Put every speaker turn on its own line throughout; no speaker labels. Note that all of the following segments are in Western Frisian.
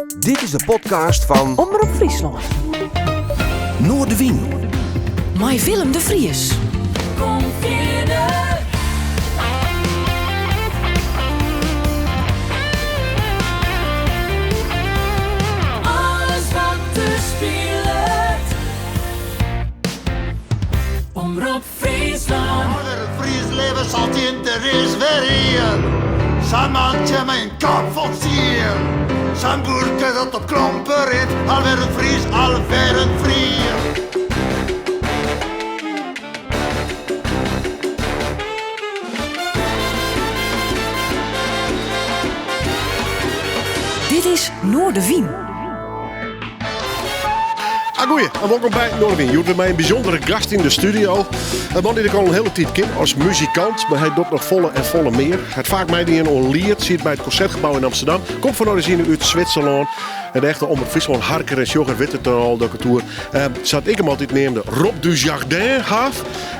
Dit is de podcast fan
Omrop Fryslân.
Noardewyn.
Mei Willem de Vries.
Kom fierder. Alles wat der spilet. Omrop Fryslân.
Alwer in Fries leven sal tjint der is wer ien. Sa'n mantsje mei in kop fol stiel. Sa'n boerke dat op klompen rint. Alwer in Fries, alwer in Fries.
Dit is Noardewyn.
Agoeie en wolkom by Noardewyn. Hjoed mei in bysûndere gast yn de studio. In man dy't ik al in hiele tiid ken as muzikant, mar hy docht noch folle en folle mear. Hy hat faak meidien oan Liet, siet by it Konsertgebou yn Amsterdam, komt fan orizjine út Switserlân. En de echte Omrop Fryslân harker en sjogger wit it al dat ik it oer, sa't ik him altyd neamde, Rob du Jardin haw.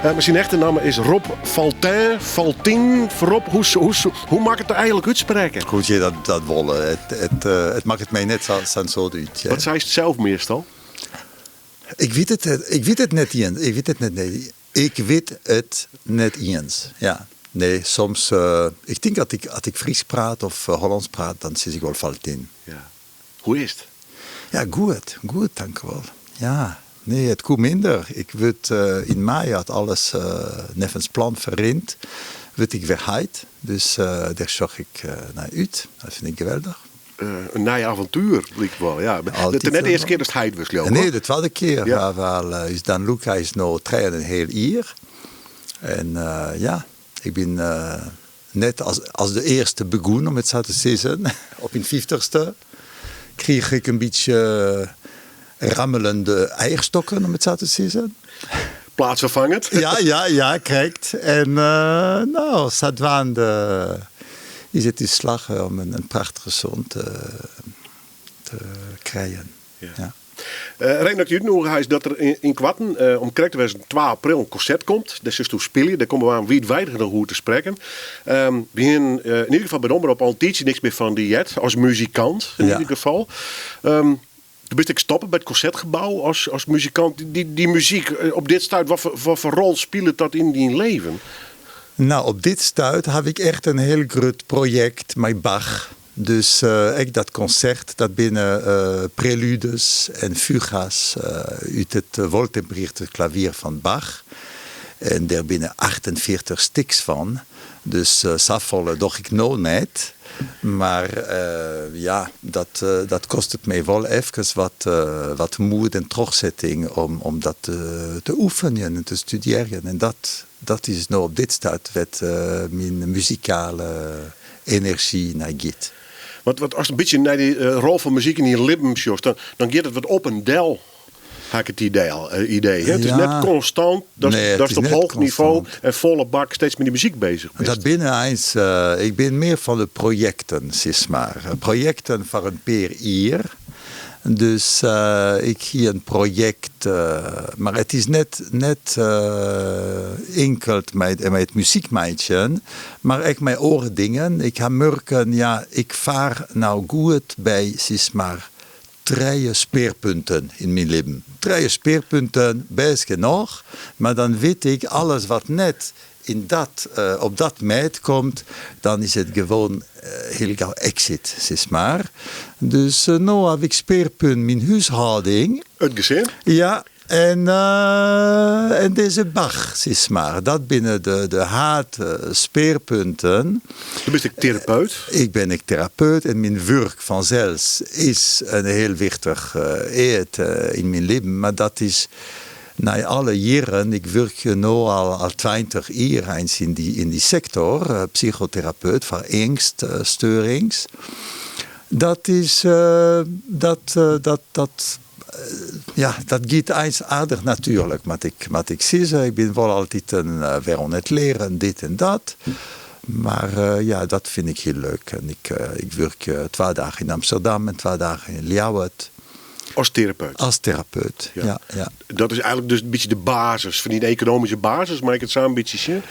Mar syn echte namme is Rob Faltin, Faltin, Rob, hoe, hoe, hoe moat ik it eigenlik útsprekke?
Hoe't je dat, dat wolle, it, it, it makket my net sa'n soad út.
Wat seist sels meastal?
Ik wit it, ik wit it net iens. Ik wit it net, nee. Ik wit it net iens. Ja. Nee, soms, ik tink as ik, as ik Frysk praat of Hollânsk praat, dan sis ik wol Faltin.
Ja. Hoe is it?
Ja, goed. Goed, tankewol. Ja. Nee, it koe minder. Ik wurd yn maaie, as alles neffens plan ferrint, wurd ik wer heit. Dus dêr sjoch ik nei út. Dat fyn ik geweldich.
In nij avontuer, liket wol. Ja. It is net de earste kear datst heit wurdst, leau ik.
Nee, de twadde kear. Ja. Wel, ús Dan Luca is no trije en in heal jier. En ja, ik bin net as de earste begûn, om it sa te sizzen. Op myn fyftichste krige ik in bytsje rammelende eierstokken, om it sa te sizzen.
Plaatsvervangend?
Ja, ja, ja, krekt. En no, sadwaande is it ús slagge om in prachtige soan te krijen.
Ja. Reden dat ik dy útnûge ha is dat der ynkoarten, om krekt te wêzen twa april, in konsert komt. Dêr silsto spylje. Dêr komme we oan wiidweidich noch oer te sprekken. We hienen yn ieder gefal by de Omrop al in tiidsje niks mear fan dy heard, as muzikant yn ieder gefal. Do bist ek stoppe by it Konsertgebou as muzikant. Dy muzyk op dit stuit, wat foar rol spilet dat yn dyn leven?
No, op dit stuit haw ik echt in hiel grut projekt mei Bach. Dus ek dat konsert, dat binne preludes en fuga's út it Wohltemperiertes Klavier fan Bach. En dêr binne 48 stiks fan. Dus safolle doch ik no net. Mar ja, dat dat kostet my wol efkes wat wat moed en trochsetting om dat te oefenjen en te studearjen. En dat dat is no op dit stuit wêr't myn muzikale enerzjy nei giet.
Want ast in bytsje nei dy rol fan muzyk yn dyn libben sjochst, dan giet it wat op en del. Ha ik it idee. It is net konstant datst op hoog nivo en folle bak steeds mei dy muzyk bezich bist.
Dat binne eins, ik bin mear fan de projekten, sis mar. Projekten foar in pear jier. Dus ik hie in projekt, mar it is net net inkeld mei it muzyk meitsjen, mar ek mei oare dingen. Ik ha murken, ja, ik faar no goed by, sis mar, Trije spearpunten yn myn libben. Trije spearpunten, bêst genôch, mar dan wit ik, alles wat net yn dat, op dat mêd komt, dan is it gewoan hiel gau exit, sis mar. Dus no haw ik spearpunt myn húshâlding.
It gesin?
Ja. En en dizze Bach, sis mar. Dat binne de haadspearpunten.
Do bist ek terapeut?
Ik bin ek terapeut en myn wurk fansels is in hiel wichtich eat yn myn libben. Mar dat is nei alle jierren, ik wurkje no al 20 jier eins yn dy sektor, psychoterapeut foar eangststeurings. Dat is, dat, dat, dat. Ja, dat giet eins aardich natuerlik, moat ik, moat ik sizze. Ik bin wol altiten wer oan it learen, dit en dat. Mar ja, dat fyn ik hiel leuk. En ik, ik wurkje twa dagen yn Amsterdam en twa dagen yn Ljouwert.
As terapeut?
As terapeut, ja, ja.
Dat is eigenlik dus in bytsje de basis fan dyn ekonomyske basis, mei ik it sa in bytsje sjen?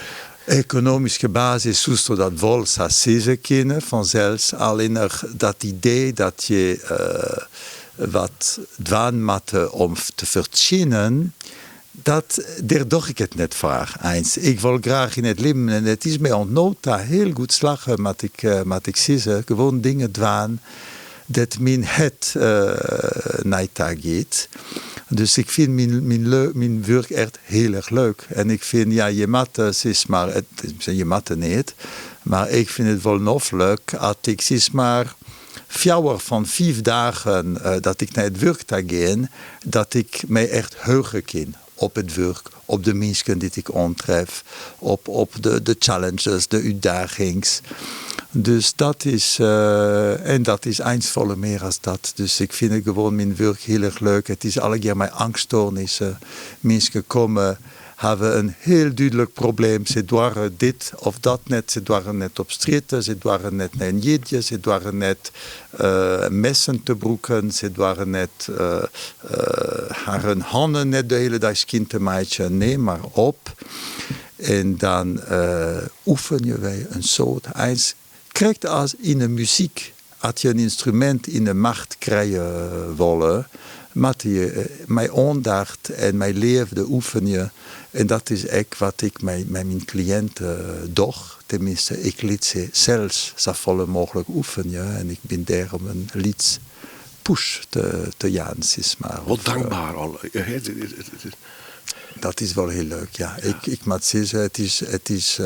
Ekonomyske basis soesto dat wol sa sizze kinne, fansels. Allinnich dat idee dat je wat dwaan moatte om te fertsjinnen, dat, dêr doch ik it net foar eins. Ik wol graach yn it libben, en it is my oant no ta hiel goed slagge, moat ik, moat ik sizze, gewoan dingen dwaan dêr't myn hert nei ta giet. Dus ik fyn myn, myn wurk echt hiel erch leuk. En ik fyn, ja, je moatte sis mar, je moatte neat, mar ik fyn it wol noflik at ik sis mar fjouwer fan fiif dagen dat ik nei it wurk ta gean, dat ik my echt heuge kin op it wurk, op de minsken dy't ik oantref, op, op de, de challenges, de útdagings. Dus dat is, en dat is eins folle mear as dat. Dus ik fyn it gewoan myn wurk hiel erch leuk. It is allegear mei eangststoarnissen. Minsken komme, hawwe in hiel dúdlik probleem. Se doarre dit of dat net. Se doarre net op strjitte, se doarre net nei in jierdei, se doarre net messen te brûken, se doarre net harren hannen net de hiele dei skjin te meitsjen. Neam mar op. En dan oefenje wy in soad. Eins krekt as yn 'e muzyk, as je in ynstrumint yn 'e macht krije wolle, moatte je mei oandacht en mei leafde oefenje. En dat is ek wat ik mei myn kliïnten doch. Teminsten, ik lit se sels safolle mooglik oefenje en ik bin dêr om in lyts push te jaan, sis mar.
Wol dankber al.
Dat is wol hiel leuk, ja. Ik moat sizze, it is,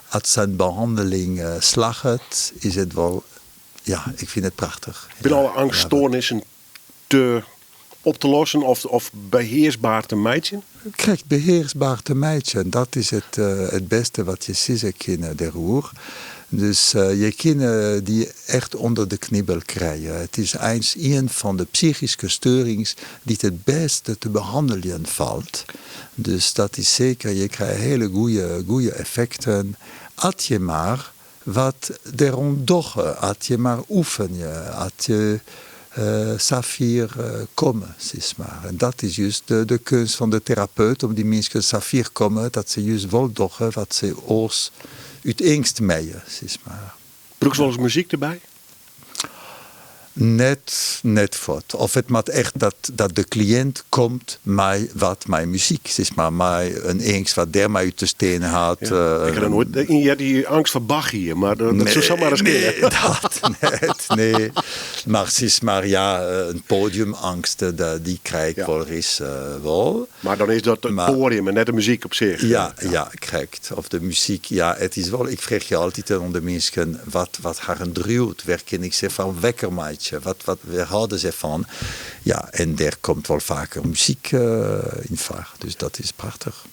as sa'n behanneling slagget, is it wol, ja, ik fyn it prachtich.
Binne alle eangststoarnissen te op te lossen of behearsber te meitsjen?
Krekt, behearsber te meitsjen, dat is it bêste wat je sizze kinne dêroer. Dus je kinne dy echt ûnder de knibbel krije. It is eins ien fan de psychyske steurings dy't it bêste te behanneljen falt. Dus dat is seker, je krije hiele goede effekten at je mar wat deroan dogge, at je mar oefenje, at je safier komme, sis mar. En dat is just de keunst fan de terapeut, om dy minsken safier komme dat se just wol dogge wat se oars út eangst mije, sis mar.
Brûkst wolris muzyk derby?
Net, net fuort. Of it moat echt dat, dat de kliïnt komt mei wat, mei muzyk, sis mar, mei in eangst wat dêr mei út te stean hat.
Ja, ik ha noch noait ien heard dy't eangst foar Bach hie, mar dat soe samar ris kinne.
Nee, dat net, nee. Mar sis mar, ja, in podiumangst, dy krij ik wolris wol.
Mar dan is dat it poadium en net de muzyk op sich.
Ja, ja, krekt. Of de muzyk, ja, it is wol, ik freegje altyd oan de minsken wat, wat harren driuwt, wêr kin ik se fan wekker meitsje, wat, wat, wêr hâlde se fan? Ja, en dêr komt wol faker muzyk yn foar, dus dat is prachtich.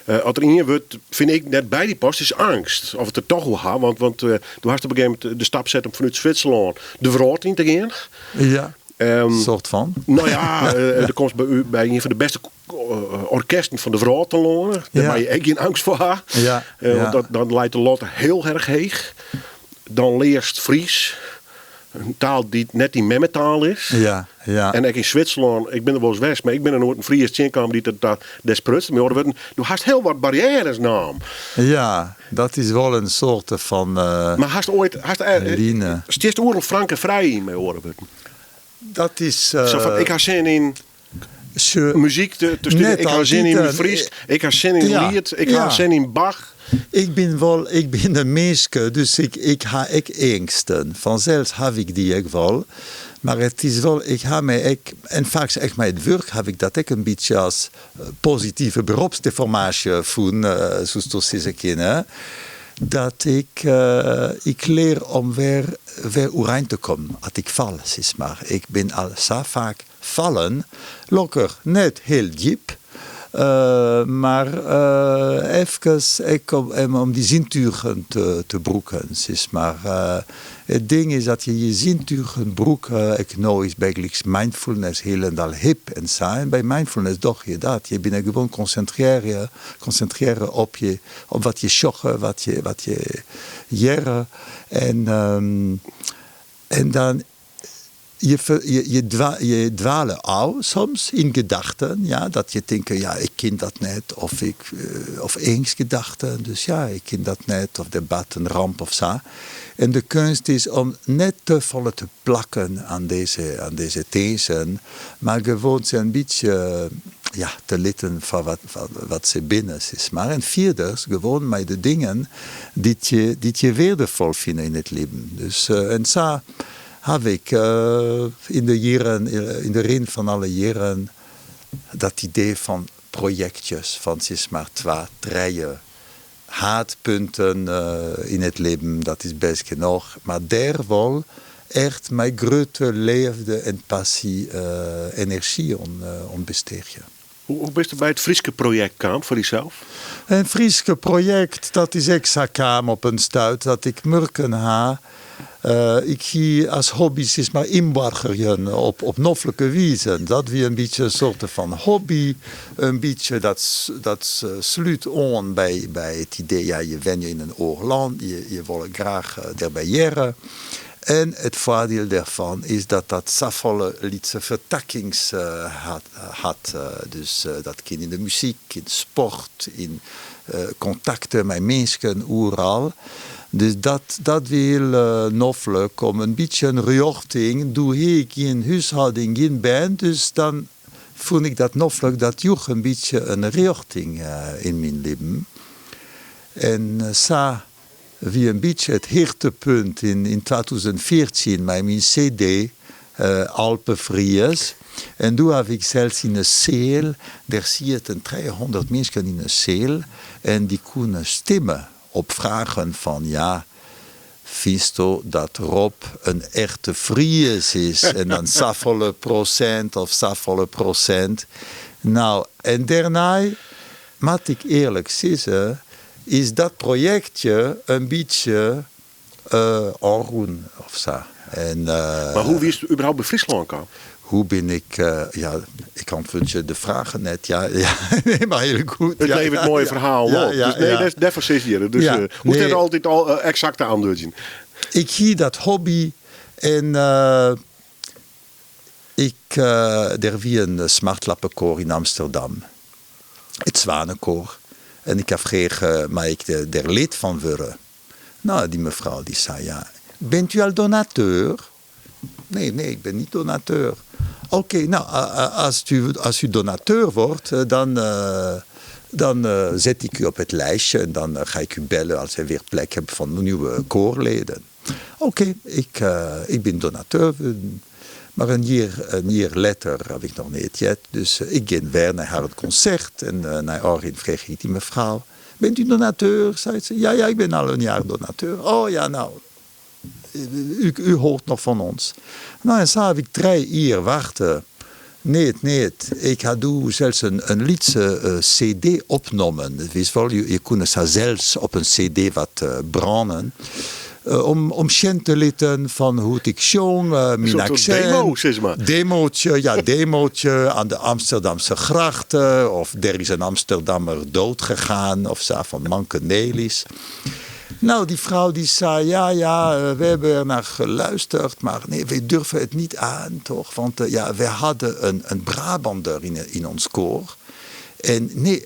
As der ien wurd, fyn ik, net by dy past, is eangst. Of it der toch oer ha, want, want do hast op in gegeven momint de stap set om fanút Switserlân de wrâld yn te gean.
Ja. Soart fan.
No ja, do komst by, by ien fan de bêste orkesten fan de wrâld telâne. Dêr moatte je ek gjin eangst foar ha. Want dat, dan leit de latte hiel erch heech. Dan learst Frysk, in taal dy't net dyn memmetaal is. En ek yn Switserlân, ik bin der wolris west, mar ik bin der noait in Fries tsjinkaam dy't it dêr spruts. Mei oare wurden, do hast hiel wat barriêres naam.
Ja, dat is wol in soarte fan.
Mar hast oait, hast,
line.
Stiest oeral frank en frij yn, mei oare wurden?
Dat is.
Sa fan, ik ha sin yn muzyk te studearjen, ik ha sin yn Frysk, ik ha sin yn liet, ik ha sin yn Bach.
Ik bin wol, ik bin in minske, dus ik, ik ha ek eangsten. Fansels haw ik dy ek wol. Mar it is wol, ik ha my ek, en faaks ek mei it wurk haw ik dat ek in bytsje as positive beropsdeformaasje fûn, soesto sizze kinne, dat ik, ik lear om wer, wer oerein te kommen at ik fal, sis mar. Ik bin al sa faak fallen, lokkich net hiel djip, mar efkes ek om dy zintugen te brûken, sis mar. It ding is dat je je zintugen brûke, ek no is bygelyks mindfulness hielendal hip en sa, en by mindfulness doch je dat, je binne gewoan konsintrearje, konsintrearre op je, op wat je sjogge, wat je, wat je hearre en, en dan. Je, je, je, dwa, je dwalen af soms in gedachten. Ja, dat je denkt, ja, ik ken dat net. Of, ik, of angstgedachten. Dus ja, ik ken dat net. Of de bad een ramp of zo. En de kunst is om net te volle te plakken aan deze thesen. Maar gewoon ze een beetje, ja, te litten van wat ze binnen is. Maar en vierders, gewoon met de dingen die je waardevol vinden in het leven. Dus, en zo heb ik in de jaren, in de rin van alle jaren, dat idee van projectjes, van zeg maar twee, drie haatpunten in het leven, dat is best genoeg. Maar daar wel echt mijn grote liefde en passie, energie om besteed.
Hoe bist du by it Fryske projekt kaam foar dysels?
Een Fryske projekt, dat is exact kwam op een stuit dat ik murken ha. Ik gie als hobby is maar inburgeren op noflike wize. Dat wie een beetje een soort van hobby. Een beetje dat sluit aan bij het idee, ja, je bent in een oar land, je wil graag erbij jaren. En het voordeel daarvan is dat dat safolle lytse vertakkings had. Dus dat kan in de muziek, in sport, in contacten met mensen, overal. Dus dat wil noflik om een beetje een richting. Doe ik in huishouding, geen band, dus dan vond ik dat noflik, dat joeg een beetje een richting in mijn leven. En zo wie een beetje het hoogtepunt in 2014 met mijn cd Alpe Fries. En toen heb ik zelfs in een zaal, daar zitten 300 mensen in een zaal en die kunnen stemmen op vragen van ja, vindt u dat Rob een echte Fries is? En dan zoveel procent of zoveel procent. Nou, en daarna, moet ik eerlijk zeggen, is dat projectje een beetje ôfrûn of zo. En,
Maar hoe wist u überhaupt by Fryslân kaam?
Hoe ben ik, ja, ik antwoord je de vragen net, ja, nee, maar heel goed.
Het
ja,
levert
ja,
mooie
ja,
verhaal
ja,
op.
Ja,
Dus nee,
ja.
dat is hier. Dus
Ja,
hoe
nee.
is dat altijd al exact te antwoorden?
Ik zie dat hobby en ik, er wie een smartlappenkoor in Amsterdam. Het Zwanenkoor. En ik heb gevraagd, maar ik er lid van worden. Nou, die mevrouw die zei, ja, bent u al donateur? Nee, nee, ik ben niet donateur. Oké, nou, als u donateur wordt, dan zet ik u op het lijstje en dan ga ik u bellen als er weer plek hebt van nieuwe koorleden. Oké, ik ben donateur. Maar een jaar later heb ik nog niet yet. Dus ik ging weer naar haar concert en naar Orin vroeg ik die mevrouw: "Bent u donateur?" Zei ze. Ja, ja, ik ben al een jaar donateur." "Oh ja, nou, u hoort nog van ons." Nou, en zo heb ik 3 jaar wachten. Nee, nee. Ik had zelfs een lytse cd opgenomen. Wist wel, je kon ze zelfs op een cd wat branden. Om sjen te litten van hoe ik zong, mijn
Soort
accent.
demo, zeg maar.
Demootje, ja, demootje aan de Amsterdamse grachten. Of er is een Amsterdammer dood gegaan. Of zo van Manke Nelis. Nou, die vrouw die zei, ja, ja, we hebben er naar geluisterd, maar nee, we durven het niet aan, toch? Want ja, we hadden een Brabander in ons koor. En nee,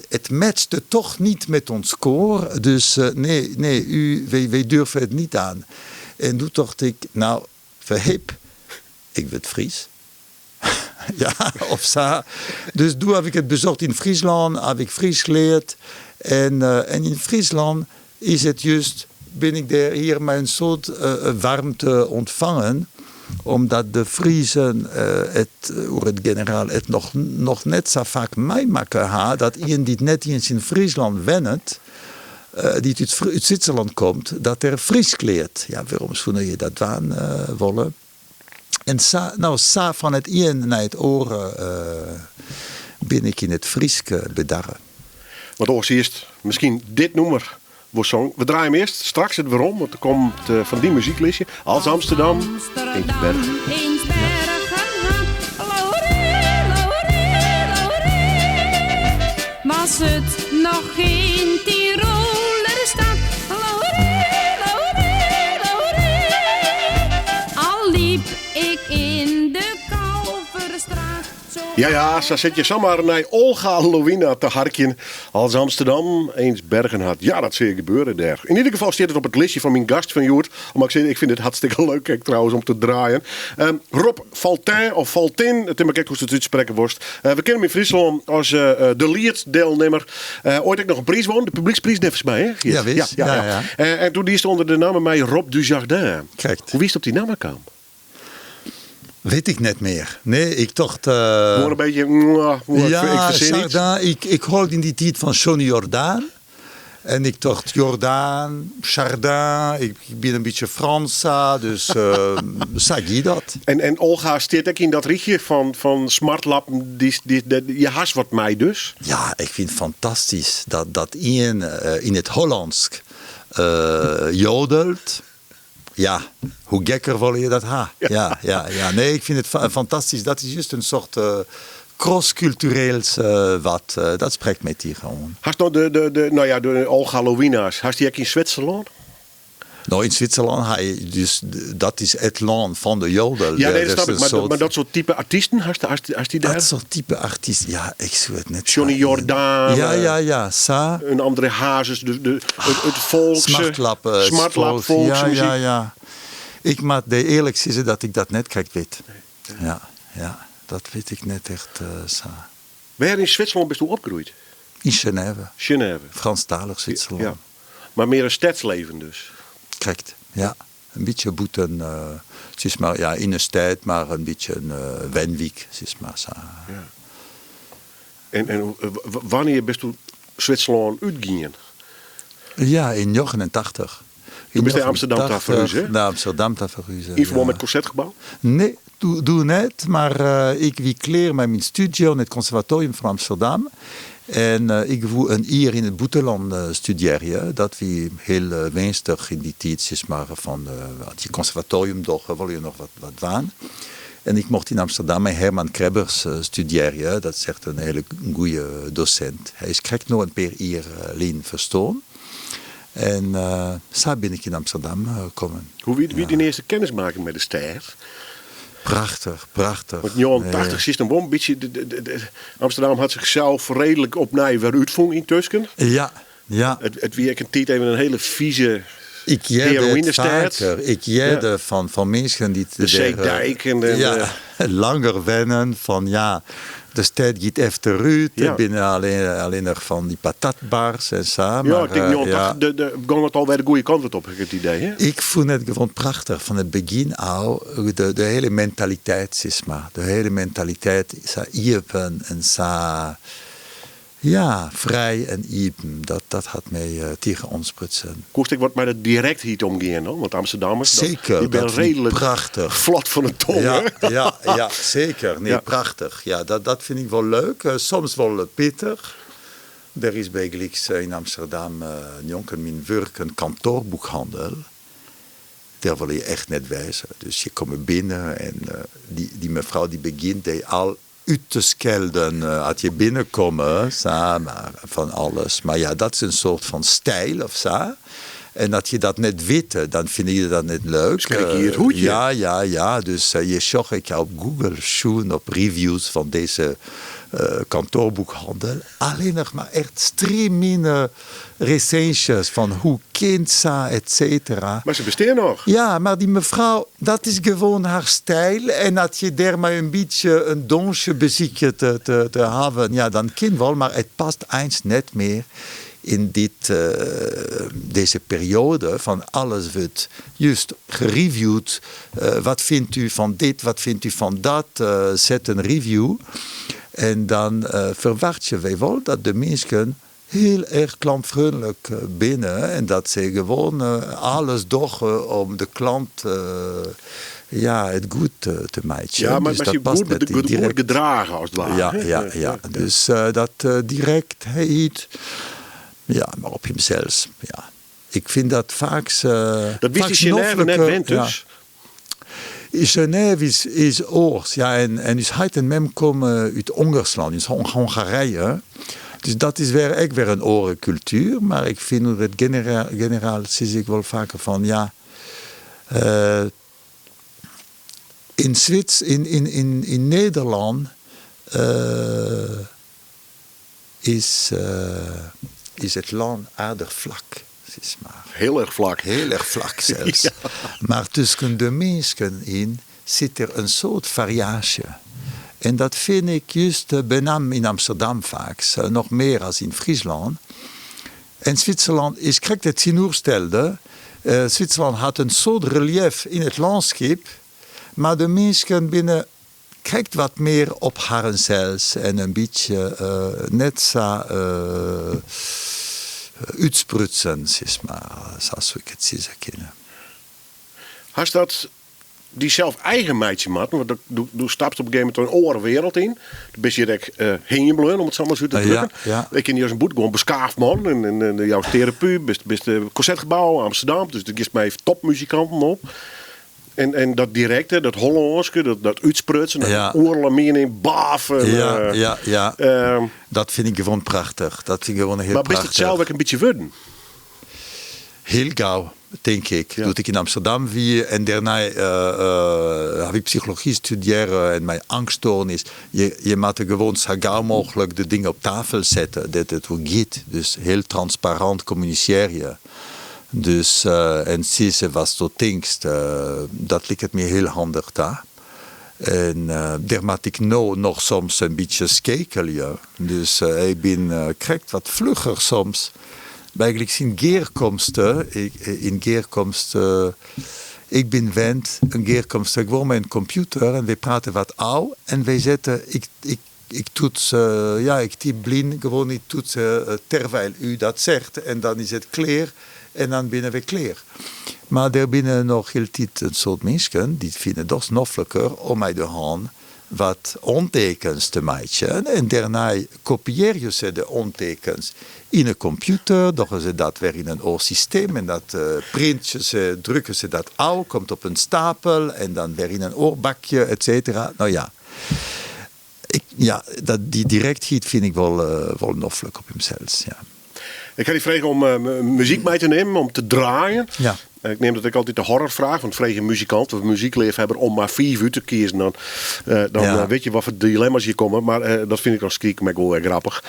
het matchte toch niet met ons koor. Dus nee, nee, wij durven het niet aan. En toen dacht ik, nou, verhip, ik word Fries. Ja, of zo. Dus toen heb ik het bezocht in Friesland, heb ik Fries geleerd. En in Friesland is het juist, ben ik daar hier met een soort warmte ontvangen, omdat de Friesen het, hoe het generaal het nog net zo vaak meemaken ha, dat iemand die net eens in Friesland wennet, die uit Zwitserland komt, dat er Fries kleert. Ja, waarom zou je dat waan willen? En sa, nou, sa van het een naar het oren ben ik in het Frieske bedarren.
Want oars eerst misschien dit nûmer voor song. We draaien hem eerst, straks het waarom, want er komt van die muzieklistje. Als Amsterdam, eens Bergen.
Eens bergen had. Loré, loré, loré. Was het nog geen Tiroler stad? Loré, loré, loré. Al liep ik In de Kalverstraat. Zo
Ja, ja, sa sit je samar nei Olga Lowina te harkjen als Amsterdam eens bergen had. Ja, dat sil gebeure dêr. Yn ieder gefal stiet it op it listje fan myn gast fan hjoed. Omdat ik sis, ik fyn it hartstikke leuk ek trouwens om te draaien. Ehm, Rob Faltin of Faltin, it is mar krekt hoe'tst it útsprekke wolst. Eh, we kenne him yn Fryslân as eh, eh, de Liet-dielnimmer. Eh, oait ek noch in priis wûn, de publykspriis neffens my, hè? Geert?
Ja, wis.
Ja, ja,
Ja,
ja.
ja.
Eh, en doe diest ûnder de namme mei Rob du Jardin.
Krekt.
Hoe wiest op dy namme kaam?
Weet ik net mear. Nee, ik tocht.
Gewoan in bytsje, mwah, mwah,
ja,
ik fersin iets.
Chardin, ik hold yn dy tiid fan Johnny Jordaan. En ik tocht Jordaan, Chardin, ik bin in bytsje Frans, sa, dus sa gie dat.
En, en Olga stiet ek yn dat rychje fan, fan smartlappen, dy, dy, dy, je hast wat mei dus.
Ja, ik fyn it fantastysk dat, dat ien yn it Hollânsk jodelt. Ja, hoe gekker wolle je dat ha? Ja, ja, ja. Nee, ik fyn it fantastysk. Dat is just in soart crosskultureels wat. Dat sprekt my tige oan.
Hast no de, de, de, no ja, de Olga Lowina's, hast dy ek yn Switserlân?
No, yn Switserlân ha je dus, dat is it lân fan de jodel.
Ja, nee, dat
Dus
snap ik.
in
Mar,
soart
mar dat soart type artysten, hast, hast, hast dy dêr?
Dat soart type artyst, ja, ik soe it net
Johnny
sa-
Jordaan,
Ja, ja, ja, sa.
Een André Hazes, de, de, it, it folkse...
Smartlap,
Smartlap,
volks- Ja,
folkse
ja,
muzyk.
ja. Ik moat dy earlik sizze dat ik dat net krekt wit. Ja, ja, dat wit ik net echt sa.
Wêr yn Switserlân bisto opgroeid?
Yn Genève.
Genève.
Franstalich Switserlân.
Ja. Mar mear in stedsleven dus?
Krekt, ja. In bytsje bûten, sis mar, ja, yn 'e stêd, mar in bytsje in wenwyk, sis mar sa.
Ja. En, en wannear bisto Switserlân útgien?
Ja, yn 89.
Doe bist nei Amsterdam ta ferhuze?
Nei Amsterdam ta ferhuze.
Yn ferbân mei it Konsertgebou?
Nee, doe net, mar ik wie klear mei myn stúdzje oan it Konservatorium fan Amsterdam. En ik woe in jier yn it bûtenlân studearje. Dat wie hiel winstich yn dy tiid, sis mar, fan as je konservatorium dogge, wolle je noch wat dwaan. En ik mocht yn Amsterdam mei Herman Krebbers studearje. Dat is echt in hiele goeie dosint. Hy is krekt no in pear jier lyn ferstoarn. En sa bin ik yn Amsterdam kommen.
Hoe wie, wie dyn earste kennismaking mei de stêd?
Prachtich, prachtich.
Want 89 is dan wol in bytsje. De, Amsterdam hat sichsels reedlik opnij wer útfûn yntusken.
Ja, ja.
It wie ek in tiid even in hiele fize
Ik hearde it
heroïnestêd.
faker. Ik hearde fan minsken dy't
De
dêr
Zeedijk en de,
ja, langer wennen fan ja, de stêd giet efterút. It binne allinnich fan dy patatbars en sa.
Ja, ik
Mar
tink
ja.
89, de, gong it alwer de goede kant wat op, ha ik it idee. Hè?
Ik fûn it gewoan prachtich fan it begjin ôf, de hiele mentaliteit sis mar. De hiele mentaliteit sa iepen en sa ja, frij en iepen. Dat hat my tige oansprutsen.
Koest ek wat mei de direktheid omgean dan? Want Amsterdammers, dat,
Zeker,
dy binne
dat vind ik
reedlik
prachtich.
flot fan de tong.
Ja,
hè?
ja, ja, zeker. Nee,
Ja.
prachtich. Ja, dat fyn ik wol leuk. Soms wol pittich. Der is bygelyks yn Amsterdam njonken myn wurk in kantoarboekhandel. Dêr wolle je echt net wêze. Dus je komme binnen en dy mefrou dy begjint dy al út te skelden as je binnenkomme, sa, mar fan alles. Mar ja, dat is in soart fan styl of sa. En as je dat net witte, dan fine je dat net leuk.
Skrik je it hoedje.
Ja, ja, ja. Dus je sjoch ik ha op Google sjoen op reviews fan dizze kantoarboekhandel. Allinnich mar echt strieminne resinsjes fan hoe kin 't sa, et cetera.
Mar se bestean noch.
Ja, mar dy mefrou, dat is gewoan har styl. En as je dêr mei in bytsje in donsje besykje te hawwen, ja, dan kin wol, mar it past eins net mear yn dit, dizze perioade fan alles wurdt just gereviewd. Wat fynt u fan dit, wat fynt u fan dat, set in review. En dan ferwachtsje wy wol dat de minsken hiel erch klantfreonlik binne en dat se gewoan alles dogge om de klant ja, it goed te meitsjen.
Ja, mar,
Dus
mar
dat
se
past
goed,
net
goed, goed
direkt.
gedrage as it ware.
Ja,
hè?
ja, ja. Dus dat direktheid, ja, mar op himsels, ja. Ik fyn dat faaks,
Dat wist
faaks
yn Genève net
nofliker.
wend
Ja.
dus.
Genève is oars, ja, en ús heit en mem komme út Ongerslân, út Hongarije. Dus dat is wer ek wer in oare kultuer, mar ik fyn oer it generaal sis ik wol faker fan, ja, In Swits, in, in, in, in Nederlân is, is it lân aardich flak, sis mar.
Hiel erch flak.
Hiel erch flak sels. Mar tusken de minsken yn sit der in soad fariaasje. En dat fyn ik just benammen yn Amsterdam faaks, noch mear as yn Fryslân. En Switserlân is krekt it tsjinoerstelde. Switserlân hat in soad reliëf yn it lânskip, mar de minsken binne krekt wat mear op harren sels en in bytsje net sa útsprutsen, sis mar, sa soe ik it sizze kinne.
Hast dat dysels eigen meitsje moatten? Want do stapst op in gegeven momint in oare wereld yn. Do bist hjir ek hingjen bleaun, om it sa mar út te drukken. Ik ken dy as in bûtengewoan beskaafd man en joust terapy, bist Concertgebouw, Amsterdam, dus do giest mei topmuzikanten om. En dat direkte, dat Hollânske, dat útsprutsen, dat oerle miening, baf.
Ja, ja, ja. Dat fyn ik gewoan prachtich. Dat fyn ik gewoan hiel
prachtich.
Mar
bist it sels ek in bytsje wurden?
Hiel gau, tink ik. Doe't ik yn Amsterdam wie en dêrnei haw ik psychology studearre en mei eangststoarnis. Je moatte gewoan sa gau mooglik de dingen op tafel sette dêr't it oer giet. Dus hiel transparant kommunisearje. Dus en sizze watsto tinkst, dat liket my hiel handich ta. En dêr moat ik no noch soms in bytsje skeakelje. Dus ik bin krekt wat flugger soms. Bygelyks yn gearkomste, yn gearkomste, ik bin wend in gearkomste gewoan mei in kompjûter en wy prate wat ôf en wy sette, ik, ik, ik toets, ja, ik typ blyn gewoan, ik toets terwijl u dat zegt en dan is it klear en dan binne we klear. Mar der binne noch hieltyd in soad minsken dy't fine it dochs nofliker om mei de hân wat oantekens te meitsjen en dêrnei kopiearje se de oantekens yn 'e kompjûter, dogge se dat wer yn in oar systeem en dat printsje se, drukke se dat ôf, komt op in stapel en dan wer yn in oar bakje, et cetera. No ja, ik, ja, dat, dy direktheid fyn ik wol, wol noflik op himsels, ja.
Ik ha dy frege om muzyk mei te nimmen, om te draaien.
Ja.
Ik neam dat ek altyd de horrorfraach, want freegje in muzikant of muzykleafhawwer om mar fiif út te kiezen, dan, dan
Ja.
witte je wat foar dilemma's hjir komme. Mar dat fyn ik dan stiekem ek wol wer grappich.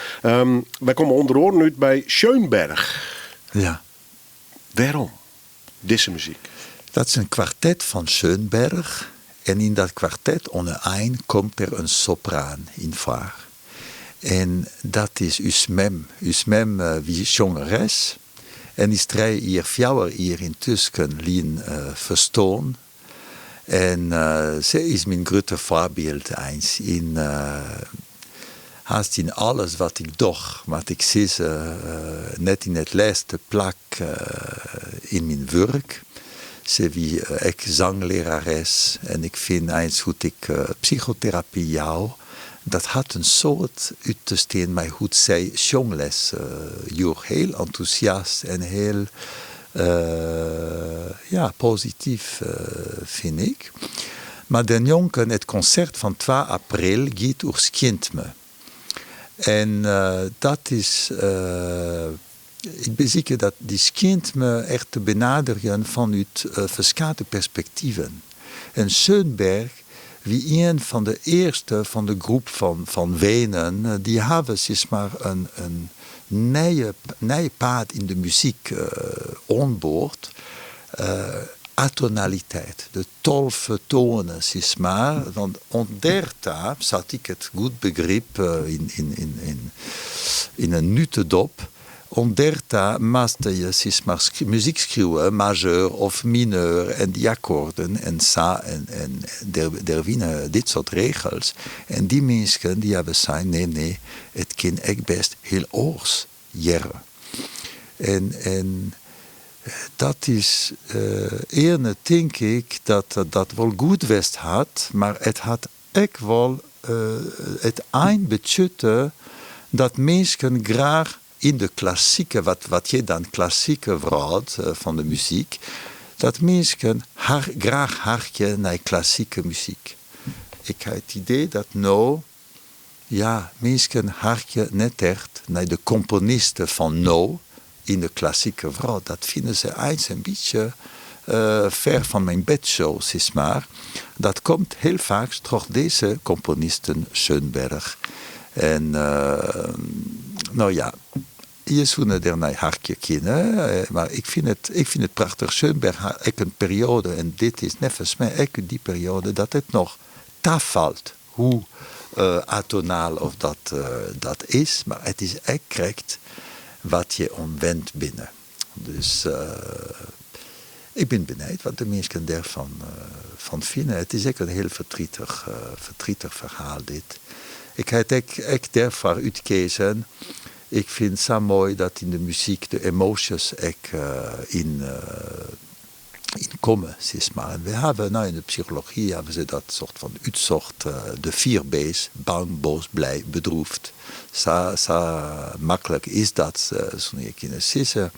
Wy komme ûnder oaren út by Schönberg.
Ja.
Wêrom dizze muzyk?
Dat is in kwartet fan Schönberg en yn dat kwartet oan 'e ein komt der in sopraan yn foar. En dat is ús mem. Ús mem wie sjongeres en is trije jier, fjouwer jier yntusken lyn ferstoarn. En se is myn grutte foarbyld eins yn hast yn alles wat ik doch, moat ik sizze, net yn it lêste plak yn myn wurk. Se wie ek zanglerares en ik fyn eins hoe't ik psychoterapy jou, dat hat in soad út te stean mei hoe't sy sjongles joech. Heel entûsjast en heel ja, posityf fyn ik. Mar dêrnjonken, it konsert fan twa april giet oer skjintme. En dat is, ik besykje dat dy skjintme echt te benaderjen fanút ferskate perspektiven. En Schönberg wie ien fan de earste fan de groep fan Wenen, dy hawwe sis mar in nije nij paad yn de muzyk oanboard, atonaliteit, de 12 toanen sis mar, want oant dêrta, sa't ik it goed begryp yn in nutedop, oant dêrta moasten je sis mar muzyk skriuwe, majeur of mineur en dy akkoorden en sa en der wiene dit soart regels en dy minsken dy hawwe sein, nee nee, it kin ek bêst hiel oars hearre. En en dat is earne tink ik dat dat wol goed west hat, mar it hat ek wol it ein betsjutte dat minsken graach yn de klassike, wat wat hjit dan klassike wrâld fan de muzyk, dat minsken har graach harkje nei klassike muzyk. Ik ha it idee dat no Ja, minsken harkje net echt nei de komponisten fan no yn de klassike wrâld. Dat fine se eins in bytsje Ver van mijn bedshow, sis mar. Dat komt heel faak troch dizze komponisten Schönberg. En no ja, je soene dernei harkje kinne, mar ik fyn it, ik fyn it prachtich. Schönberg hat ek in perioade, en dit is neffens my ek út dy perioade, dat it noch tafalt hoe atonaal of dat dat is, mar it is ek krekt wat je oan wend binne. Dus ik bin benijd wat de minsken dêrfan fan fine. It is ek in hiel verdrietig, verdrietig ferhaal dit. Ik ha it ek, ek dêrfoar útkeazen. Ik fyn sa moai dat yn de muzyk de emoasjes ek yn yn komme, sis mar. En wy hawwe, no yn de psychology hawwe se dat soart fan útsocht, de vier B's, bang, boos, blij, bedroefd. Sa, sa maklik is dat, soene je kinne sizze.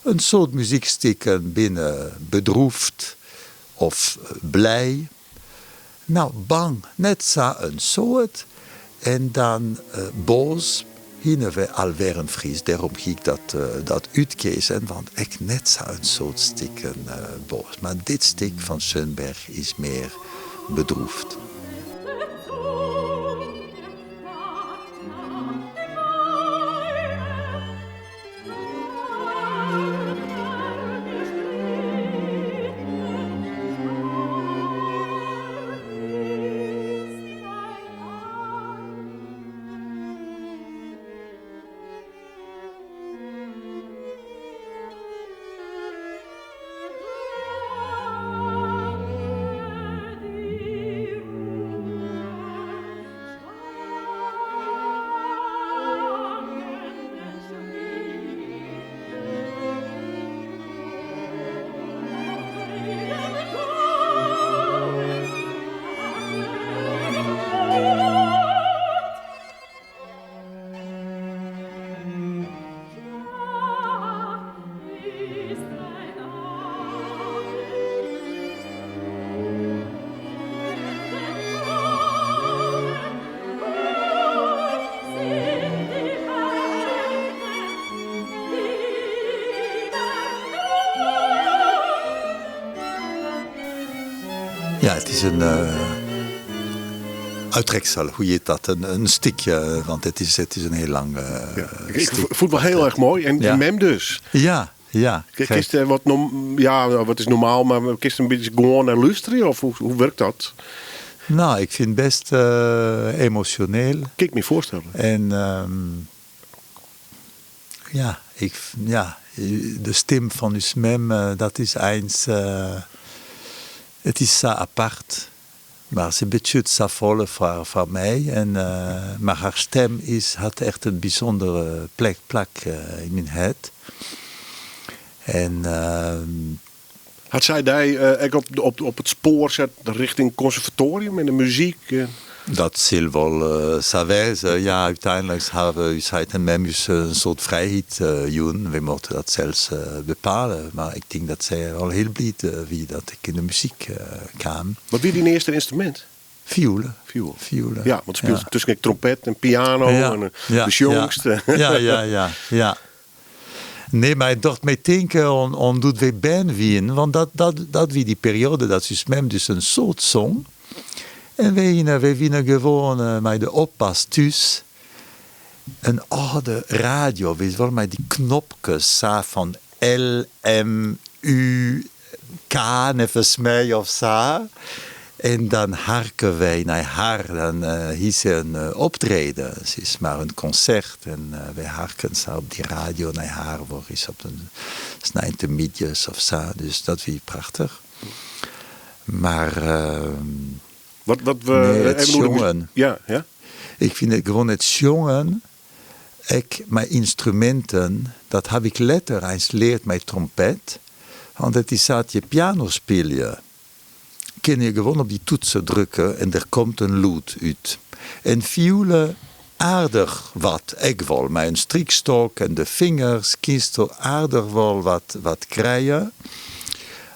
In soad muzykstikken binne bedroefd of blij. No, bang net sa in soad. En dan boas hiene we alwer in Fries, dêrom hie ik dat dat útkeazen, want ek net sa in soad stikken boas. Mar dit stik fan Schönberg is mear bedroefd. Ja, it is in uittreksel, hoe hjit dat? In stikje, want it is, it is in hiel lang
Ik fûn it wol hiel erch moai. En mem dus.
Ja, ja.
Kinst wat, ja, wat is normaal, mar kinst in bytsje gewoan nei lústerje of hoe, hoe wurket dat?
No, ik fyn it best emosjoneel.
Kin ik my foarstelle.
En ja, ik, ja, de stim fan ús mem, dat is eins, it is sa apart. Mar se betsjut safolle foar, foar my. En, mar har stem is, hat echt in bysûndere plek, plak yn myn hert. En.
Hat sy dy ek op it spoar set richting konservatoarium en de muzyk?
Dat sil wol sa wêze. Ja, úteinlik hawwe ús heit en mem ús in soart frijheid jûn. Wy mochten dat sels bepale. Mar ik tink dat sy al hiel bliid wie dat ik yn de muzyk kaam.
Wat wie dyn earste ynstrumint?
Fioele.
Fioel.
Fioele.
Ja, want spylest tusken ek trompet en piano en de sjongst.
Ja, ja, ja, ja. Nee, mar it docht my tinken oan, oan doe't wy bern wienen, want dat, dat, dat wie dy perioade dat ús mem dus in soad song. En wy hiene, wy wiene gewoan mei de oppas thús. In âlde radio, witst wol, mei dy knopkes sa fan L, M, U, K neffens my of sa. En dan harken wy nei har, dan hie se in optreden, sis mar, in konsert. En wy harken sa op dy radio nei har, wolris op de sneintemiddeis of sa. Dus dat wie prachtich. Mar
Wat, wat we,
nee, it sjongen.
Ja, ja.
Ik fyn it gewoan it sjongen, Ek mei ynstruminten, dat haw ik letter eins leard mei trompet, want it is sa't je piano spylje, kinne je gewoan op dy toetsen drukke en der komt in lûd út. En fioele aardich wat, ek wol, mei in strykstok en de fingers kinsto aardich wol wat wat krije,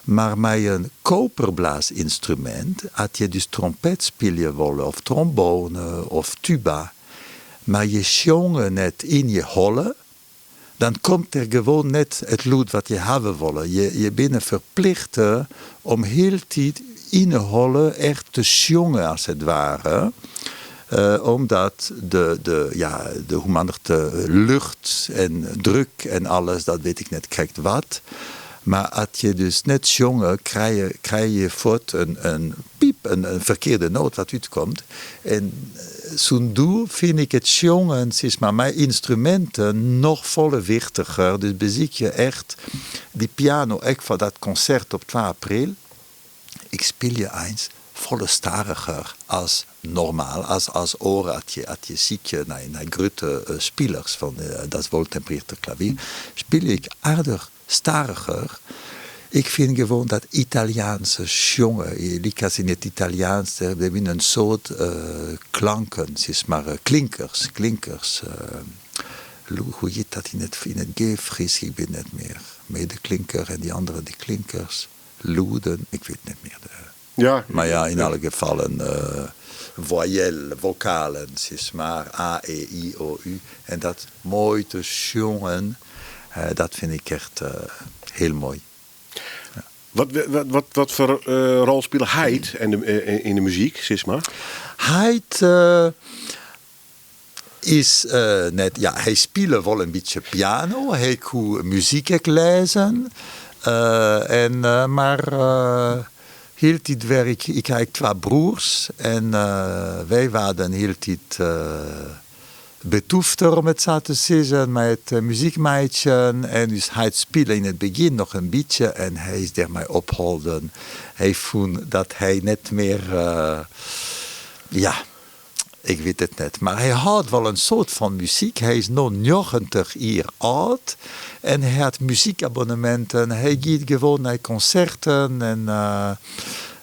mar mei in koperblaasynstrumint, at je dus trompet spylje wolle of trombone of tuba, Mar je sjonge net yn je holle, Dan komt der gewoan net it lûd wat je hawwe wolle. Je binne ferplichte om hieltyd yn 'e holle echt te sjongen as it ware, omdat de, de, ja, de hoemannichte lucht en druk en alles, dat wit ik net krekt wat, mar as je dus net sjonge, krije, krije je fuort in, in piep, in ferkearde noat wat útkomt. En sûnt doe fyn ik it sjongen, sis mar, mei ynstruminten noch folle wichtiger. Dus besykje echt dy piano ek foar dat konsert op twa april. Ik spylje eins folle stadiger as normaal, as as oare at je at je sykje nei nei grutte spilers fan Das Wohltemperierter Klavier, spylje ik aardich Stadiger. Ik fyn gewoan dat Italiaanse sjongen, lykas yn it Italiaans, der binne in soad klanken, sis mar, klinkers, klinkers, hoe hjit dat yn it yn it Geef-Frysk, ik wit net mear, medeklinker en dy andere, dy klinkers, lûden, ik wit net mear de.
Ja.
Mar ja, yn alle gefallen voyelles, vokalen, sis mar, a, e, i, o, u. En dat moai te sjongen, dat fyn ik echt hiel moai.
Wat, wat, wat foar rol spile heit yn de muzyk, sis mar?
Heit is net, ja, hy spile wol in bytsje piano, hy koe muzyk ek lêzen, en mar hieltyd wer, ik ha ek twa broers en wy waarden hieltyd betûfter om it sa te sizzen mei it muzyk meitsjen en ús heit spile yn it begjin noch in bytsje en hy is dermei opholden. Hy fûn dat hy net mear, ja. Ik wit it net, mar hy hâldt wol in soad fan muzyk. Hy is no 90 jier âld en hy hat muzykabonneminten. Hy giet gewoan nei konserten en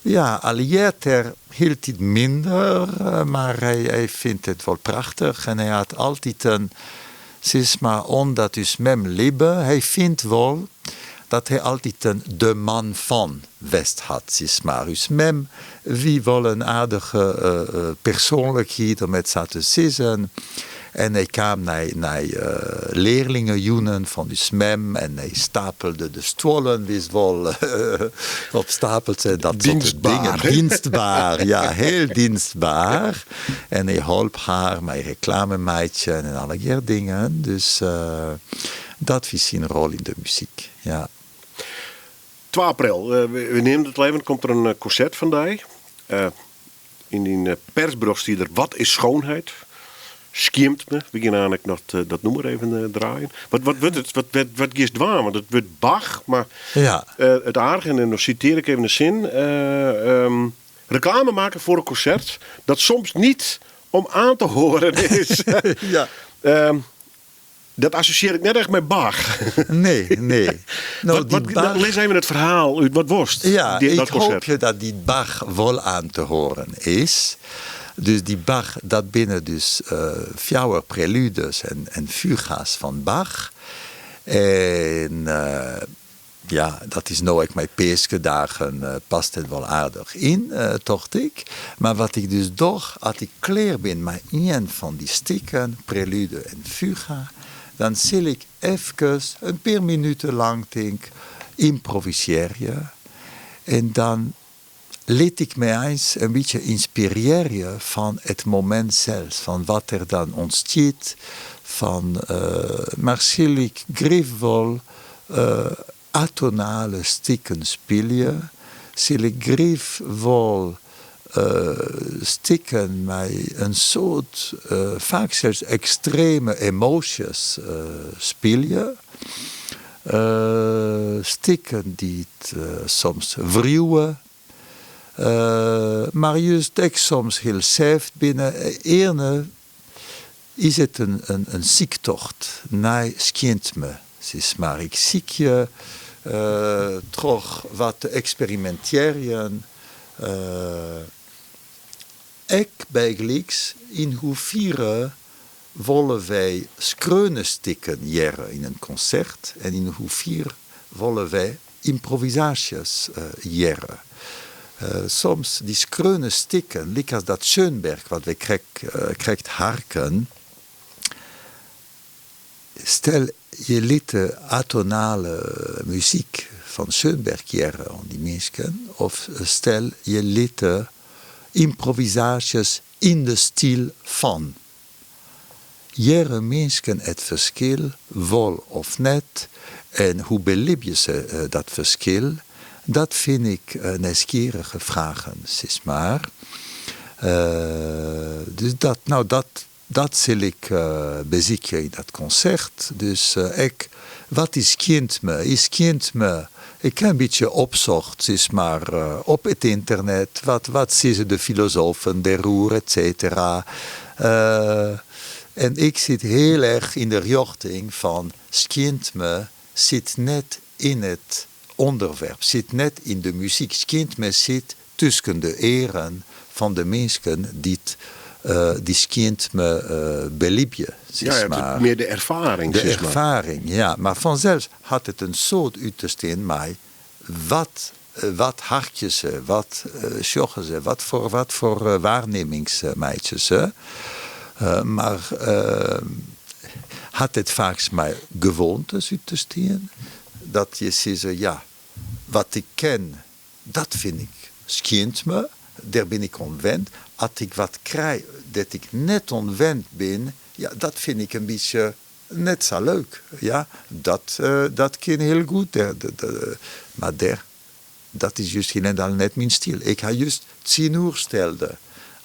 ja, al heart er hieltyd minder, mar hy fynt it wol prachtich en hy hat altiten Sis mar omdat ús mem libbe, hy fynt wol dat hy altiten de man fan west hat. Sis mar ús mem wie wol in aardige persoanlikheid om it sa te sizzen en hy kaam nei nei learlingejûnen fan ús mem en hy stapelde de stuollen wist wol op stapels en dat soarte dingen. Dienstbaar, ja heel dienstbaar. En hy holp har mei reklame meitsjen en allegear dingen. Dus dat wie syn rol yn de muzyk, ja.
Twa april, we neamden it al even, komt der in konsert fan dy. Yn dyn persberjocht stie der 'Wat is schoonheid? Skientme. We gean aanst noch dat nûmer even draaien. Wat wat wurdt it? Wat wat wat giest dwaan? Want it wurdt Bach, mar it aardige, en dan sitearje ik even de sin, Reclame maken voor een concert dat soms niet om aan te horen is.
Ja.
Dat assosjeer ik net echt mei Bach.
Nee, nee. No,
wat, wat, Bach... Lis even it ferhaal út, wat wolst?
Ja, ik hoopje dat dy Bach wol aan te horen is. Dus dy Bach, dat binne dus fjouwer preludes en, en fuga's fan Bach. En Ja, dat is no ek mei Peaskedagen past it wol aardich yn, tocht ik. Mar wat ik dus doch, at ik klear bin mei ien fan dy stikken, prelude en fuga, dan sil ik efkes, in pear minuten lang tink, ymprovisearje en dan lit ik my eins in bytsje ynspirearje fan it momint sels, fan wat der dan ûntstiet, fan mar sil ik grif wol atonale stikken spylje, sil ik grif wol stikken mei in soad, faak sels ekstreme emoasjes spylje, Stikken dy't soms wriuwe, mar just ek soms hiel sêft binne. Earne is it in syktocht nei skientme, sis mar. Ik sykje troch wat te eksperimintearjen, ek bygelyks yn hoefiere Wolle wy skreaune stikken hearre yn in konsert en yn hoefier wolle wy ymprovisaasjes hearre? Soms dy skreaune stikken, lykas dat Schönberg wat wy krekt harken, stel. Je litte atonale muzyk fan Schönberg hearre oan dy minsken, of stel je litte ymprovisaasjes yn de styl fan. Hearre minsken it ferskil wol of net en hoe belibje se dat ferskil? Dat fyn ik nijsgjirrige fragen, sis mar. Dus dat, no dat Dat sil ik besykje yn dat konsert. Dus ek, wat is skientme? Is skientme, ik ha in bytsje opsocht, sis mar, op it ynternet, wat, wat sizze de filosofen dêroer, et cetera. En ik sit hiel erch yn de rjochting fan skientme sit net yn it ûnderwerp, sit net yn de muzyk. Skientme sit tusken de earen fan de minsken dy't dy skientme belibje, sis
Ja,
mar.
mear de erfaring,
De
sis mar.
erfaring, ja. Mar fansels hat it in soad út te stean mei wat, wat harkje se, wat sjogge se, wat foar, wat foar waarnimmings meitsje se. Mar hat it faaks mei gewoantes út te stean, dat je sizze, ja, wat ik ken, Dat fyn ik skientme, dêr bin ik oan wend. At ik wat krij dêr't ik net oan wend bin, ja, dat fyn ik in bytsje net sa leuk. Ja, dat, dat kin hiel goed, mar dêr, dat is just hielendal net myn styl. Ik ha just tsjinoerstelde.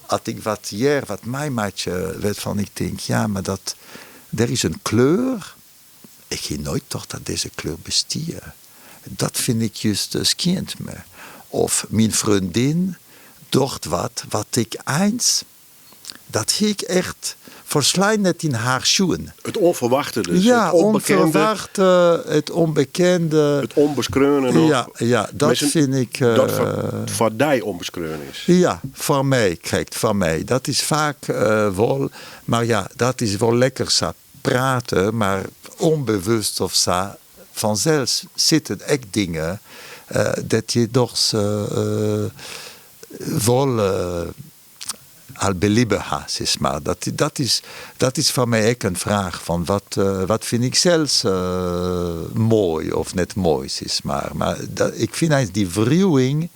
At ik wat hear wat meimeitsje wêrfan ik tink, ja, mar dat, dêr is in kleur. Ik hie noait tocht dat dizze kleur bestie. Dat fyn ik just skientme. Of myn freondin docht wat wat ik eins, dat hie ik echt folslein net yn har sjoen.
It ûnferwachte dus,
Ja,
it ûnbekende.
ûnferwachte, it ûnbekende.
It ûnbeskreaune noch.
Ja, ja, dat fyn ik.
Dat foar dy ûnbeskreaun is.
Ja, foar my, krekt, foar my. Dat is faak wol, mar ja, dat is wol lekker sa. Prate, mar ûnbewust of sa, fansels sitte ek dingen dêr't je dochs wol al belibbe ha, sis mar. Dat is, dat is foar my ek in fraach fan wat, wat fyn ik sels moai of net moai, sis mar. Mar ik fyn eins dy wriuwing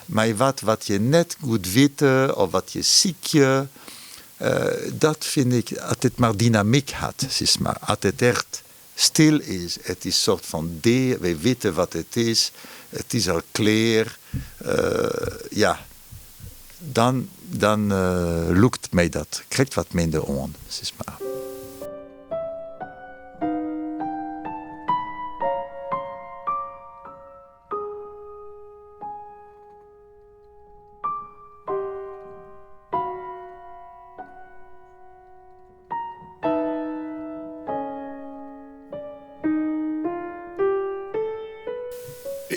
mei wat wat je net goed witte of wat je sykje, Dat fyn ik, at it mar dynamyk hat, sis mar. At it echt stil is, it is soart fan dea, wy witte wat it is, it is al klear, ja, dan, dan lûkt my dat krekt wat minder oan, sis mar.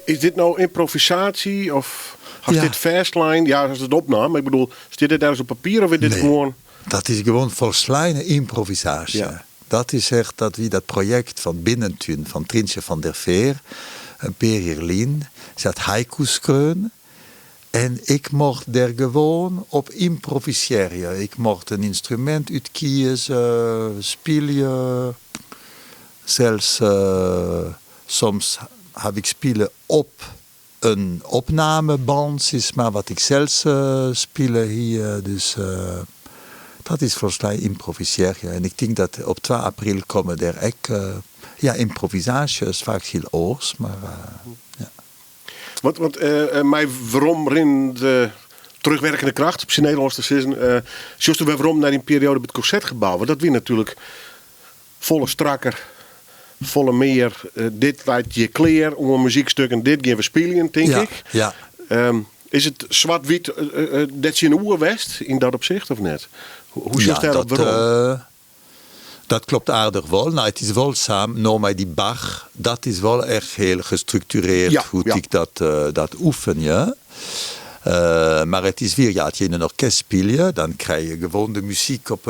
Is dit no ymprovisaasje of hast
Ja.
dit fêstlein? Ja, hast it opnaam, mar ik bedoel, stiet dit ergens op papier of is dit
Nee.
gewoan...
Dat is gewoan folsleine ymprovisaasje.
Ja.
Dat is echt dat wie dat projekt fan Binnentún fan Tryntsje van der Veer in pear jier lyn. Se hat haiku's skreaun en ik mocht dêr gewoan op ymprovisearje. Ik mocht in ynstrumint útkieze, spylje. Sels soms haw ik spile op in opnamebân, sis mar, wat ik sels spile hie. Dus dat is folslein ymprovisearje. En ik tink dat op twa april komme der ek, ja, ymprovisaasjes, faaks hiel oars, mar ja.
Want, want mei weromrinnende terugwerkende kracht, op syn Nederlânsk te sizzen, sjochsto wer werom nei dyn perioade by it Konsertgebou? Want dat wie natuerlik folle strakker, folle mear. Dit leit hjir klear oan muzykstukken, dit gean we spyljen, tink ik.
Ja.
Is it swart-wyt dêr tsjinoer west yn dat opsicht of net? Hoe sjochst
Ja,
dêrop werom?
Dat klopt aardich wol. No, it is wol sa, no mei dy Bach, dat is wol echt hiel gestruktureerd hoe't ik dat oefenje. Mar it is wier, ja, as je yn in orkest spylje, dan krije je gewoan de muzyk op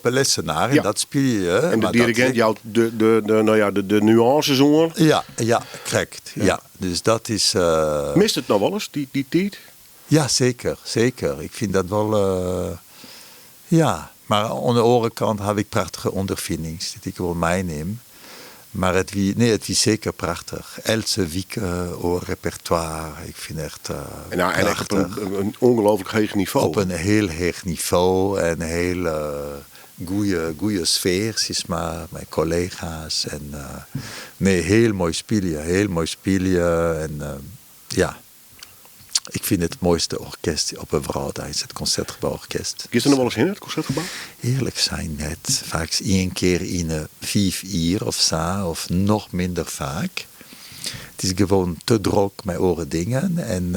'e lessenaar en dat spylje je.
En de
Maar dat
dirigint jout de, no ja, de nuânses oan.
Ja, ja, krekt. Ja. Dus dat is.
Mist it noch wolris, dy tiid?
Ja, seker, seker. Ik fyn dat wol, ja. Mar oan de oare kant haw ik prachtige ûnderfinings dy't ik wol meinim. Mar it wie, nee, it wie seker prachtich. Eltse wike oar repertoire. Ik fyn echt
En, nou, en echt op
prachtich.
in ongelooflik heech nivo.
Op in hiel heech nivo en hiel goeie, goeie sfear, sis mar, mei kollega's. En nee, hiel moai spylje, hiel moai spylje. En ja, ik fyn it moaiste orkest op 'e wrâld eins, it Concertgebouworkest.
Giest der noch wolris hinne, it Concertgebou?
Earlik sein net. Faaks ien kear yn 'e fiif jier of sa, of noch minder faak. It is gewoan te drok mei oare dingen. En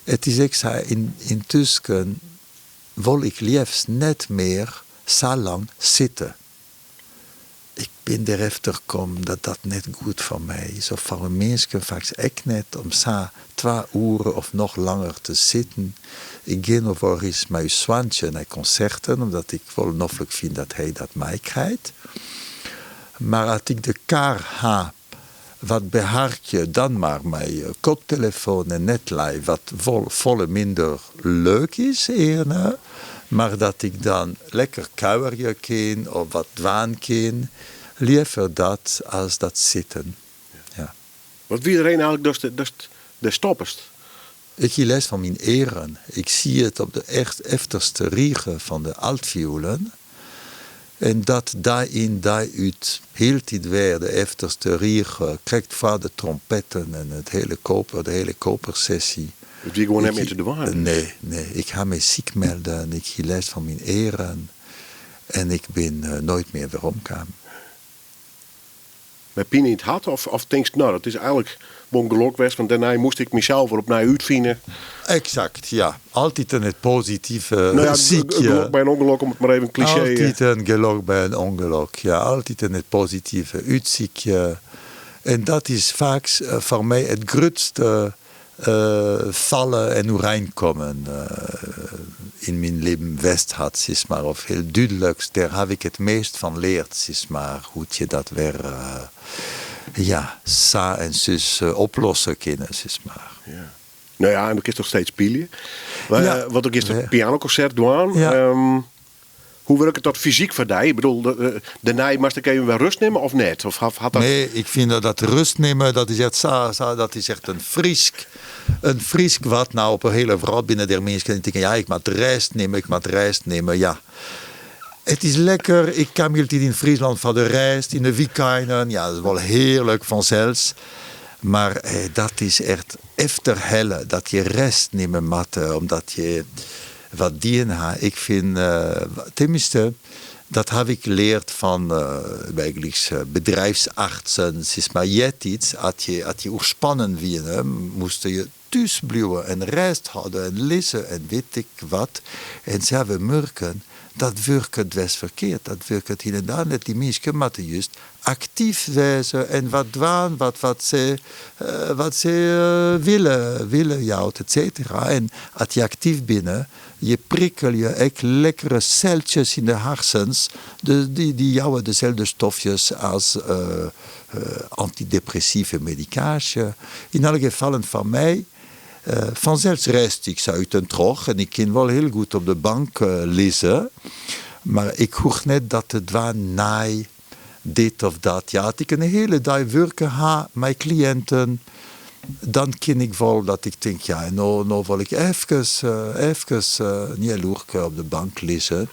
it is ek sa, yntusken wol ik leafst net mear sa lang sitte. Ik bin derefter kommen dat dat net goed foar my is, of foar in minsken faaks ek net, om sa twa oere of noch langer te sitten. Ik gean noch wolris mei ús soantsje nei konserten, omdat ik wol noflik fyn dat hy dat meikrijt. Mar at ik de kar ha, wat beharkje dan mar mei koptelefoon en net live, wat wol folle minder leuk is earne, mar dat ik dan lekker kuierje kin of wat dwaan kin, leaver dat as dat sitten. Ja.
Wat wie de reden eigenlik datst datst dêr stoppest?
Ik hie lêst fan myn earen. Ik siet op de echt efterste rige fan de altfioelen en dat dei yn dei út hieltyd wer de efterste rige, krekt foar de trompetten en it hele koper, de hele kopersessy.
It wie gewoan net mear te dwaan?
Nee, nee. Ik ha my siik melden, ik hie lêst fan myn earen en ik bin noait mear weromkaam.
Mei pine yn it hart of, of tinkst, no dat is eigenlik wol in gelok west, want dêrnei moast ik mysels wer opnij útfine.
Eksakt, ja. Altyd in it positive
Nou ja,
sykje.
in gelok by in ûngelok, om it mar even in klisjee.
Altyd in gelok by in ûngelok, ja. Altyd in it positive útsykje. En dat is faaks foar my it grutste falle en oereinkommen yn myn libben west hat, sis mar, of hiel dúdlik, dêr haw ik it meast fan leard, sis mar, hoe't je dat wer, ja, sa en sus oplosse kinne, sis mar.
Ja. No ja, en do kinst noch steeds spylje.
Ja.
Want do giest in pianokonsert dwaan.
Ja.
Hoe wurket dat fysyk foar dy? Ik bedoel, dêrnei moatst ek even wer rust nimme of net? Of hat dat...
Nee, ik fyn dat dat rust nimme, dat is echt sa, sa, dat is echt in Frysk, in Frysk wat no op 'e hiele wrâld binne der minsken dy't tinke, ja, ik moat rêst nimme, ik moat rêst nimme. Ja, it is lekker, ik kaam hieltyd yn Fryslân foar de rêst, yn de wykeinen, ja, dat is wol hearlik fansels. Mar dat is echt efterhelle, dat je rêst nimme moatte, omdat je Wat dien ha. Ik fyn, tenminste, dat haw ik leard fan bygelyks bedrijfsartsen, sis mar eartiids, at je, at je oerspannen wiene, moasten je thús bliuwe en rêst hâlde en lizze en wit ik wat. En se hawwe murken, dat wurket dwers ferkeard, dat wurket hielendal net. Dy minsken moatte just aktyf wêze en wat dwaan wat wat se wat se wille wille jout et cetera. En at je aktyf binne, je prikkelje ek lekkere seltsjes yn de harsens, dy dy jouwe deselde stofjes as antydepressive medikaasje. Yn alle gefallen foar my, fansels rêst ik sa út en troch en ik kin wol hiel goed op de bank lizze, mar ik hoech net dat te dwaan nei dit of dat. Ja, at ik in hiele dei wurke ha mei kliïnten, dan kin ik wol dat ik tink, ja, no, no wol ik efkes, efkes in healoerke op de bank lizze.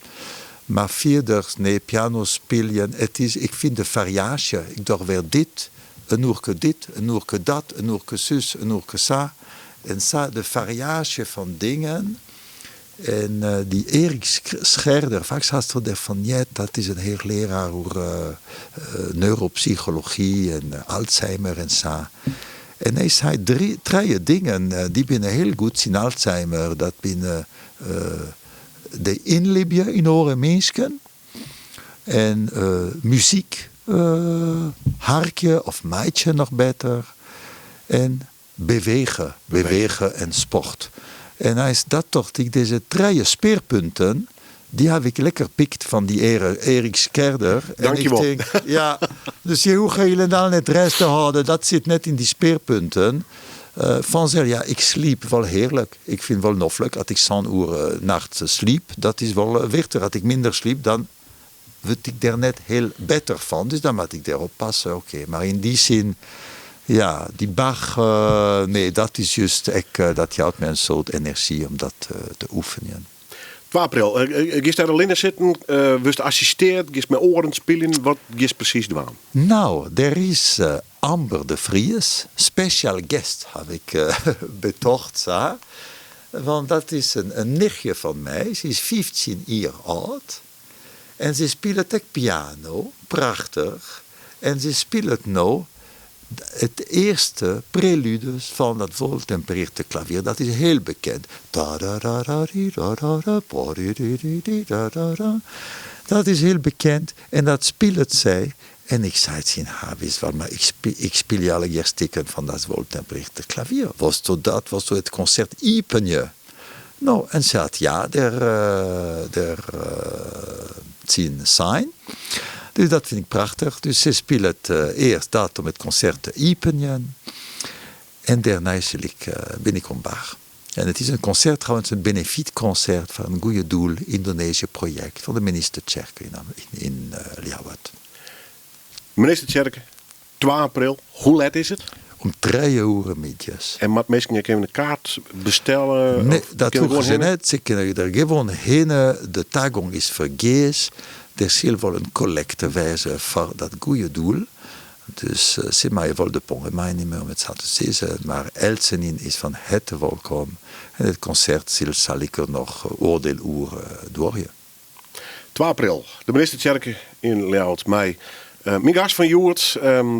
Mar fierders, nee, piano spyljen, it is, ik fyn de fariaasje, ik doch wer dit, in oerke dit, in oerke dat, in oerke sus, in oerke sa. En sa de fariaasje fan dingen. En dy Erik Scherder, faaks hast der fan heard, dat is in heechlearaar oer neuropsychology en Alzheimer en sa. En hy sei trije dingen, dy binne hiel goed tsjin Alzheimer. Dat binne de ynlibje yn oare minsken en muzyk harkje of meitsje noch better en Bewege, bewege en sport. En eins dat tocht ik, dizze trije spearpunten, dy haw ik lekker pikt fan dy Erik Scherder. En ik tink, ja, dus je hoege hielendal net rêst te hâlden, dat sit net yn dy spearpunten. Fansels, ja, ik sliep wol hearlik. Ik fyn wol noflik at ik sân oere nachts sliep, dat is wol wichtich. At ik minder sliep, dan. wurd ik der net heel better fan, dus dan moat ik dêr op passe, oké. Mar yn dy sin, ja, dy Bach, nee, dat is just ek, dat jout my in soad enerzjy om dat te oefenjen.
Twa april, giest dêr allinne sitten, wurdst assisteard, giest mei oaren spyljen, wat giest presys dwaan?
No, der is Amber de Vries, special guest haw ik betocht sa, want dat is in nichtje fan my, se is 15 jier âld en se spilet ek piano, prachtich, en se spilet no it earste prelude fan dat Wohltemperirte Klavier, dat is hiel bekend. Dat is hiel bekend en dat spilet sy En ik sei tsjin har, witst wat, mar ik spylje allegear stikken fan dat Wohltemperirte Klavier. Wolsto dat, wolsto it konsert iepenje? No, en se hat ja der der tsjin sein. Dus dat fyn ik prachtich. Dus se spilet earst dat om it konsert te iepenjen en dêrnei sil ik, bin ik oan bar. En it is in konsert trouwens, in benefytkonsert foar in goeie doel, Indonesië-projekt fan de Menistetsjerke yn Ljouwert.
Menistetsjerke, twa april, hoe let is it?
Om trije oere middeis.
En moat minsken ek even in kaart bestelle?
Nee, dat hoege se net. Se kinne der gewoan hinne. De tagong is fergees. Der sil wol in kollekte wêze foar dat goeie doel. Dus se meie wol de ponge meinimme om it sa te sizzen, mar eltsenien is fan herte wolkom en it konsert sil saliker noch oardel oere duorje.
Twa april, de Menistetsjerke yn Ljouwert mei myn gast fan hjoed.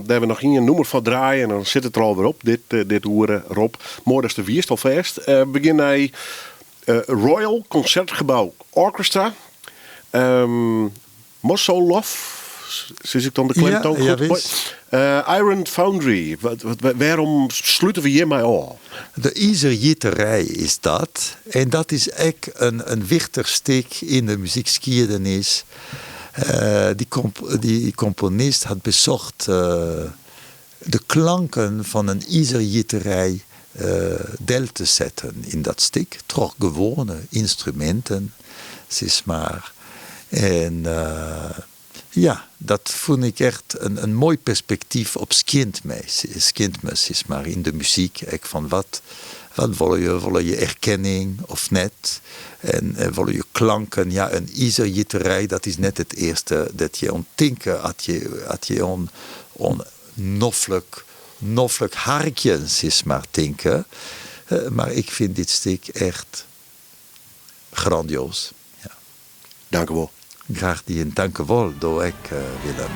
Dêr we noch ien nûmer fan draaie en dan sit it der alwer op, dit, dit oere. Rob, moai datst der wiest alfêst. We gean nei Royal Concertgebouw Orchestra. Mosolov, sis ik dan de klemtoon
Ja,
goed?
jawis.
Iron Foundry, wêrom slute we hjirmei ôf?
De izerjitterij is dat. En dat is ek in wichtich stik yn de muzykskiednis. Dy komponist hat besocht de klanken fan in izerjitterij del te setten yn dat stik, troch gewoane ynstruminten, sis mar. En ja, dat fûn ik echt in moai perspektyf op skientme, skientme, sis mar, yn de muzyk ek, fan wat, wat wolle je, wolle je erkenning of net? En wolle je klanken, ja, in izerjitterij, dat is net it earste dêr't je oan tinke at je, at je oan, oan noflik, noflik harkjen, sis mar, tinke. Mar ik fyn dit stik echt grandioos. Ja.
Dankewol.
Graach dien. Dankewol, do ek, Willem.